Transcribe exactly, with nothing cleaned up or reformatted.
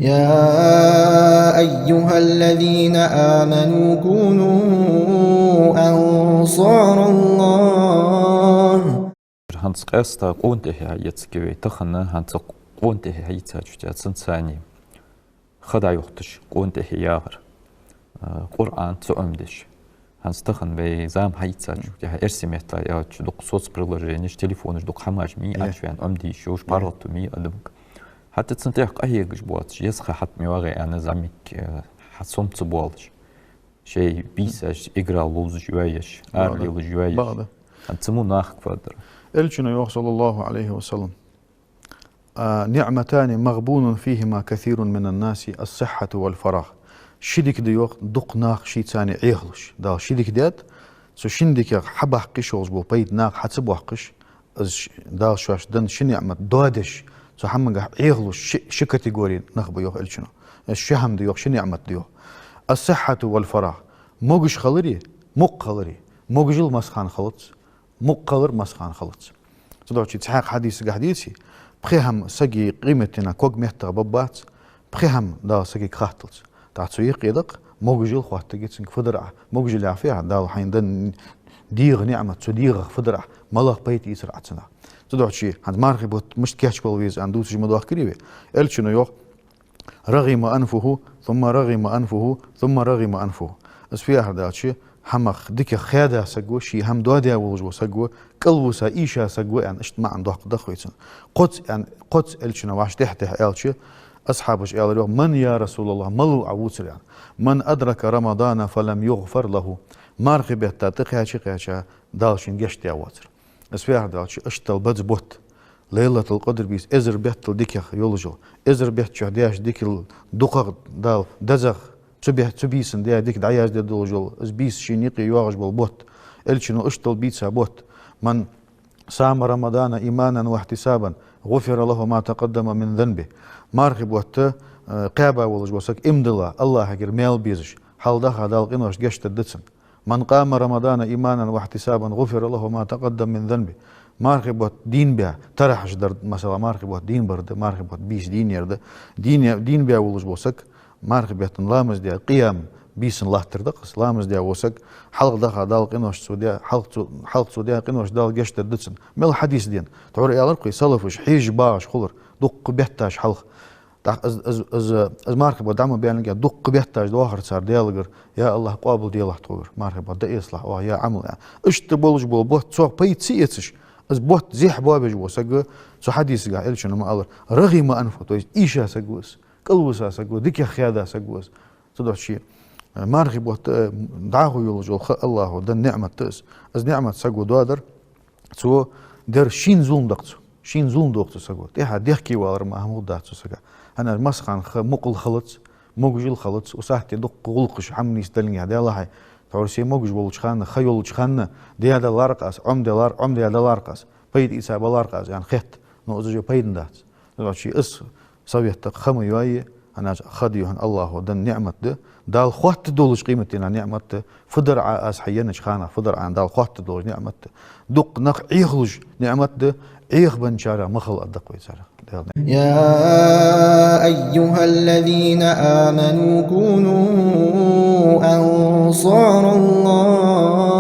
يا أيها الذين آمنوا كونوا أنصار الله. ХӀанз къаьстта къона тӀехьа хьаэцаргья вай, тахан хӀанз цу къона тӀехьа хьаийцача, цунца цхьана ха дӀайохийташ, къона тӀехьа яхар, а, Къуръан ца Ӏомадеш. ХӀанз тахан вай зама хьаийцача, тӀехьа эрсий меттала аьлча, дукха соцприложенеш, телефонаш, дукха хӀамаш ма йий, Ӏочувена Ӏомадеш йолаш, паргӀато ма йий адамга. ХӀаьта цунна тӀехьа къахьегаш боацаш, еза ха хьатӀа ма йоагӀий аьнна, зӀамига, э, хьа сом ца боалаш, шоай бийсаш, играл ловзаш йоаеш, ара лелаш йоаеш. ХӀанз цу мо нахага фу дар? Элчано йоах, صلى الله عليه وسلم: «نعمتان مغبون فيهما كثير من الناس، الصحة والفراغ». Ши дика да, йоах, дукха нах шийца Ӏехалуш. Дала ши дика даьд, цу шин диках хьабаккха йиш йолаш бола пайда наха хьа ца боаккхаш, из ш-, Дала шоашта денна ши ниӀмат доадеш, цу хӀамангахьа Ӏехалуш ши, ши категори нах ба, йоах Элчано. Из ши хӀама да, йоах, ши ниӀмат да, йоах. «الصحة والفراغ». Могаш хилари, мукх хилари. Могашал массахана хилац, мукх хилар массахана хилац. Цудухьа цхьаькха хьадисагахьа дийцача, пхи хӀама сага къематдийнахьа ког меттах баргбац, пхи хӀама Дала сагага хатталца. ТӀаккха цу юкъе да-кх, могашал хоаттаргья цунга фу дар Ӏа, могашал яхар фу я, Дала хьайна денна дегӀа ниӀмат, цу дегӀах фу дар Ӏа, малагӀа пайда ийцар Ӏа цунах. Цудухьа хӀанз мархий бутт мишта кийчвала веза аьнна дувцаш ма доахкарий вай. Элчано йоах: «رغم أنفه، ثم رغم أنفه، ثم رغم أنفه». Из фу яхар да аьлча, хӀамах, диках хаьда саг ва, ший хӀама доадаь волаш вола саг ва, кӀалвиса, ийша саг ва аьнна, иштта маӀан доаккхаргда-кх вай цун. Кхозза аьнна, кхозза Элчано вӀаший тӀехьа-тӀехьа аьлча, асхьабаша аьлар, йоах: «من يا رسول الله, малав Ӏа вувцар?» аьнна. «من أدرك رمضان فلم يغفر له». Мархий бетта тӀакхаьча-кхаьча, Дала шийна гешт даь воацар. Из фу яхар да аьлча, иштта бац бутт, Лайлатул-Къадр бийса, эзар бетта диках йолаш йола, эзар бетта чу даьча дикал дукхагӀа Дала дезагӀа, цу бе-, цу бийсан даь дика дӀаяздеш долаш йола, из бийса шийна юкъе йоагӀаш бола бутт. Элчано иштта бийца бутт: «من صام رمضان إيمانا واحتسابا غفر له ما تقدم من ذنبه». Мархий бутт, э, кхаьба волаш вола саг иман дилла, АллахӀагара маьл безаш, хьалха даха Дала къиношта гешт дергда цунна. «من قام رمضان إيمانا واحتسابا غفر له ما تقدم من ذنبه». Мархий бутт дийна баь, таравихьаш дар, масала, мархий бутт дийна бар да, мархий бутт бийса дийна яр да. Дийна, дийна баь волаш вола саг, мархий бетта ламаз даь, къиям, бийсан латтар да-кх из, ламаз даь вола саг, хьалха даха Дала къиношта цо даь, хьалха цо, хьалха цо даь къиношта Дала гешт дергда цунна. Мел хьадис да. Тхьовра аьлар-кх вай, салафаш хьежаш багӀаш хулар дукха бетташ хьалха. ТӀаккха из, из, из, из мархий бутт дӀа ма баьннагӀа, дукха бетташ доахар цар Даьлагара: «Я АллахӀ, къоабал делахь тхогара, мархий бутт дӀаэцалахь оаха яь Ӏамал», аьнна. Иштта болаш бола бутт цох пайда ца эцаш, из бутт зехьа боабеш вола саг, цу хьадисагахьа Элчано ма аллара: «رغم أنفه», то есть ийша саг ва из, кӀалвиса саг ва, диках хаьда саг ва из. Цудухьа, э, мархий бутт, э, дӀахо йолаш йола ха АллахӀа денна ниӀмат да из. Из ниӀмат саго доадар, цо дер шийна зулам да-кх цо. Шийна зулам ду-кх цу саго. ТӀехьа дехке валар мара хӀама хургдац цу сага. ХӀана аьлча массахана ха мукъал хилац, могашал хилац, укх сахьте дукха гӀулакхаш, хӀама нийсденнад Даьлахьа. Тхьовра се могаш волча хана, ха йолча хана даь далар-кх аз, Ӏомадаь далар, Ӏомадаь далар-кх аз, пайда ийца балар-кх аз аьнна хет. Но из уже пайдана дац. Цудухьа из совет да-кх, ха ма йоае, хӀана аьлча ха да хьона АллахӀа денна ниӀмат да, Дала хоаттаргдолаш къематдийнахьа ниӀмат да, фу дар Ӏа аз хьаеннача хана, фу дар Ӏа аьнна, Дала хоаттаргдолаш ниӀмат да. Дукха нах Ӏехалуш ниӀмат да, Ӏехабенначарех ма хила, аргда-кх вай царех. يا أيها الذين آمنوا كونوا أنصار الله.